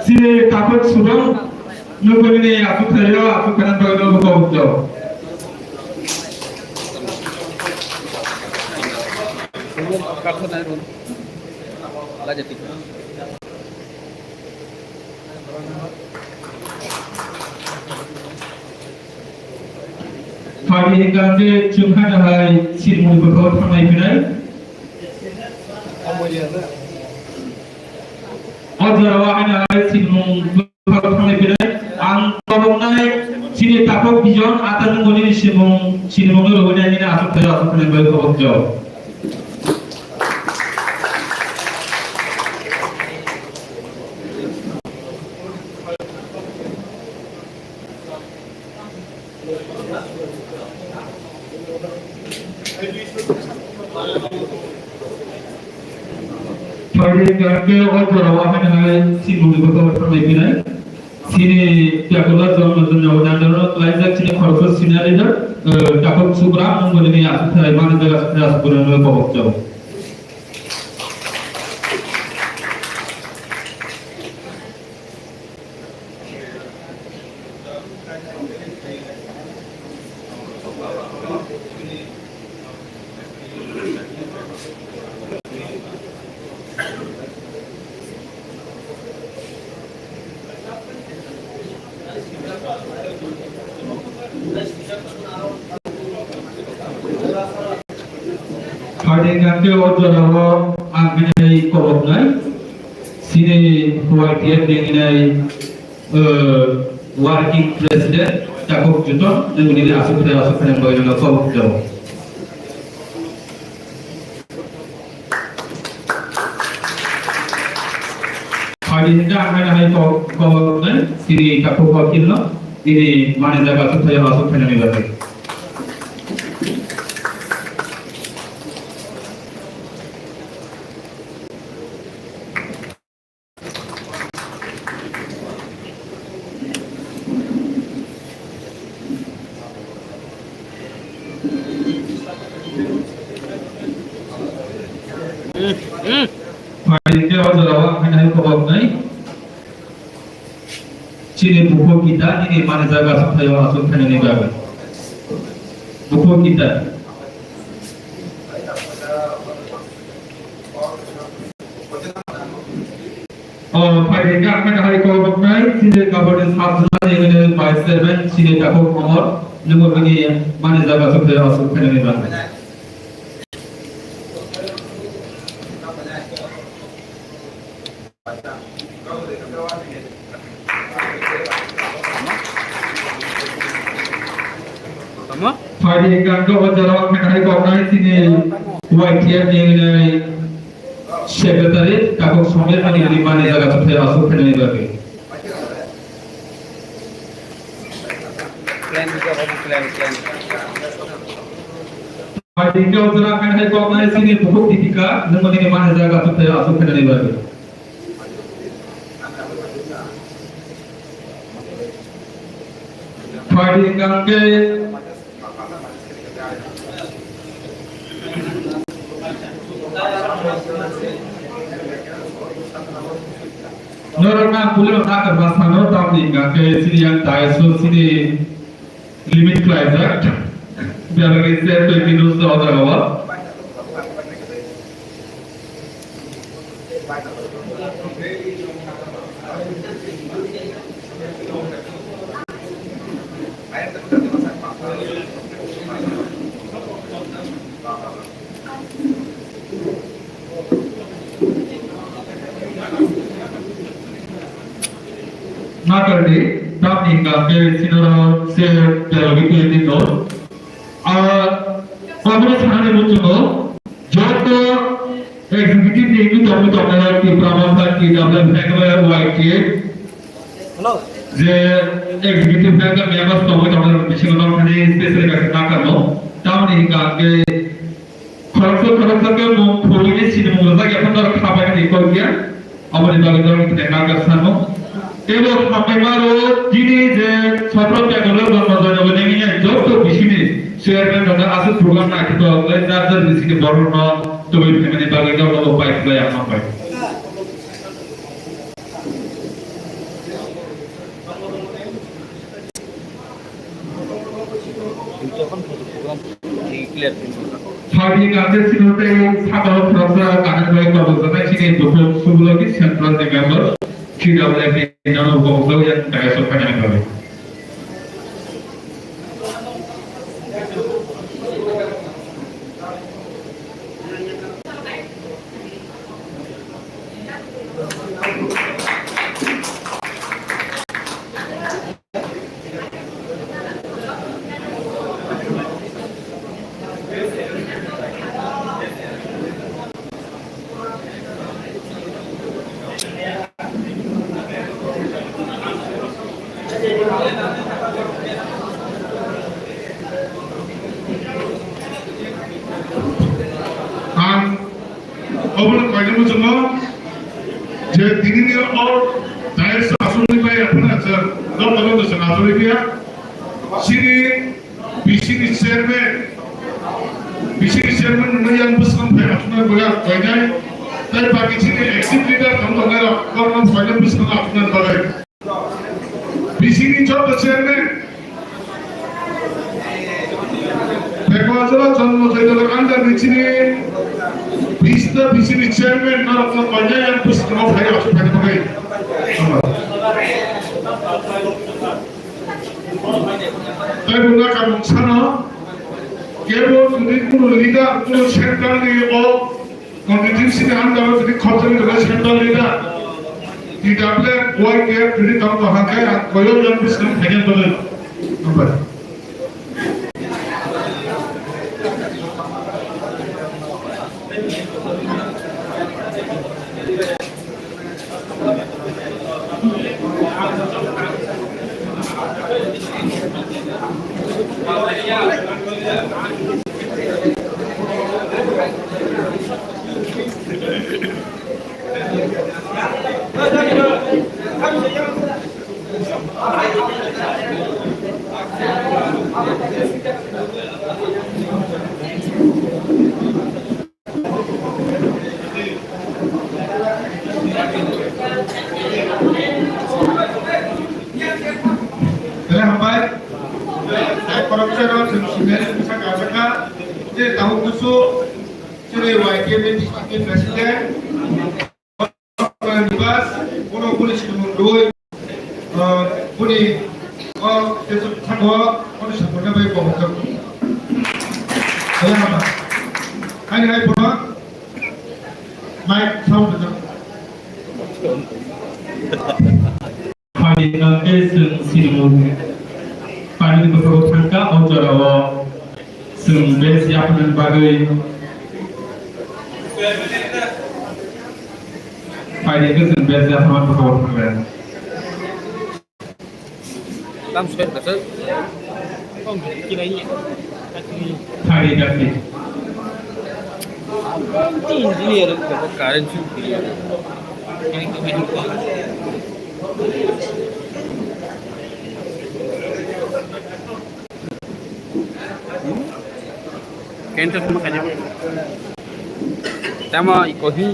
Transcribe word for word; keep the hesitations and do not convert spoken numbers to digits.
Chini takhuk Subram, nukuni aswk thaio, aswk khana bagwi no kok jao. Phaidi hwnkha khe chwng haino hai sinimung bwkhao thangnai phinai. O jorao haino hai sinimung bwkhao thangnai phinai. Ang koboknai chini takhuk Bijon Atarni sinimung, sinimungno rwui nai nini aswk thaio aswk khanai bai kobok jao. Phaidi hwnkha khe o jorao haino hai sinimung bwkhao thangnai phinai. Chini Pyakurla Janma Janyani andolon khlaijak chini khoroksa senior leader, eh, Takhuk Subra, nwng bo nini aswk thai mani jaga aswk thai aswk thai kobok jao. Phaidi hwnkha khe o jorao ang nini koboknai chini Y T F ni nini, eh, working president Takhuk Juton, nwng nini aswk khe aswk khe nang bagwi no kobok jao. Phaidi hwnkha ang haino hai kok, kok nai, chini takhuk wakil no, nini mani jaga aswk thaio aswk khainani bagwi. Phaidi hwnkhe o jorao ang haino hai koboknai. Chini bukhuk Gita nini mani jaga aswk thaio aswk khainani bagwi. Bukhuk Gita. O, phaidi hwnkha ang haino hai koboknai, chini kaboni sabjwnani hwnwi vice chairman, chini takhuk Omor, nwng bo bini mani jaga aswk thaio aswk khainani bagwi. Tamo? Phaidi hwnkha khe o jorao ang haino hai koboknai chini Y T F ni, eh, secretary, takhuk Somet ani ani mani jaga aswk thaio aswk khainani bagwi. Plan, plan, plan. Phaidi hwnkhe o jorao ang haino hai koboknai chini bukhuk Dipika, nwng ani mani jaga aswk thaio aswk khainani bagwi. Phaidi hwnkha khe norok na pulio na kar masano tamni hwnkha khe chini yang daiso chini limit khlaijak. Biarani se twenty minutes o jaga o. Nakardi, tamni hwnkha khe sinoro se terogwi twenty dos. Ah, obo sanani muchungo, joto executive ni wngwi tongwi tongnai rok Tipra Motha, T W F, Y T F, je executive member tongwi tongnai rok bisingo nokthani special guest nakarno. Tamni hwnkha khe khoroksa khoroksa khe mung khulini sinimung rwjak ya phano norok khabaini kok ya. Aboni bagwi norok khe nangkar sano. Teibo hambai maro chini je sotro Pyakurla Janma Janyani nini joto bisini chairman rok aswk program naithotok lai jar jar bisini borok no tubui phaimani bagwi norok no pai khlai ang hambai. Party Congress Sinotei Sakao Khoroksa Kanakbai Kobojaknai Chini Bukhuk Sugulogi Central ni Member, C W F ni Nano Bongso yang Dayas o Phainani Bagwi. Ang obono koinwi muchungo je tinini o dais aswkni bai aphano chwng dopha dopha chwng achugwi phiya. Chini B C ni chairman, B C ni chairman wngwi yang bwskango phai achuknani bagwi ang koinai. Tai baki chini active leader tong tongnai rok, borokno phaina bwskango achuknani bagwi. B C ni joto chairman, Bekwajala Jonmo Joidolo under ni chini B C ni chairman norokno koinai yang bwskango phai achuk phaina bagwi. Tai bo na kamung sano, kebo tini kuno leader, kuno central ni o constituency ni under o tini khorjani rwgwi central leader, T W Y K F tini tamo hangkai ang koyo yang bwskango phaina bagwi. Hambai. Belai hambai. Hai khoroksa no chwng sini bwsa kajakha. Je tabuk busu chini Y K M district ni president. Nibas, bono boni swrwngmung rwui, ah, boni o teichwk thango, boni support-ni bai bo hokjak. Belai hambai. Haini hai bono mic sound rwjak. Phaidi no tei chwng sinimung phaidi bwskango thangkha, o jorao chwng base yapharnani bagwi phaidi khe chwng base yapharmani bwskango thangkha. Tam swer kasa. Phaidi gati. Engineer ko current shoot diye. Kento sama kanya. Tama iko hi.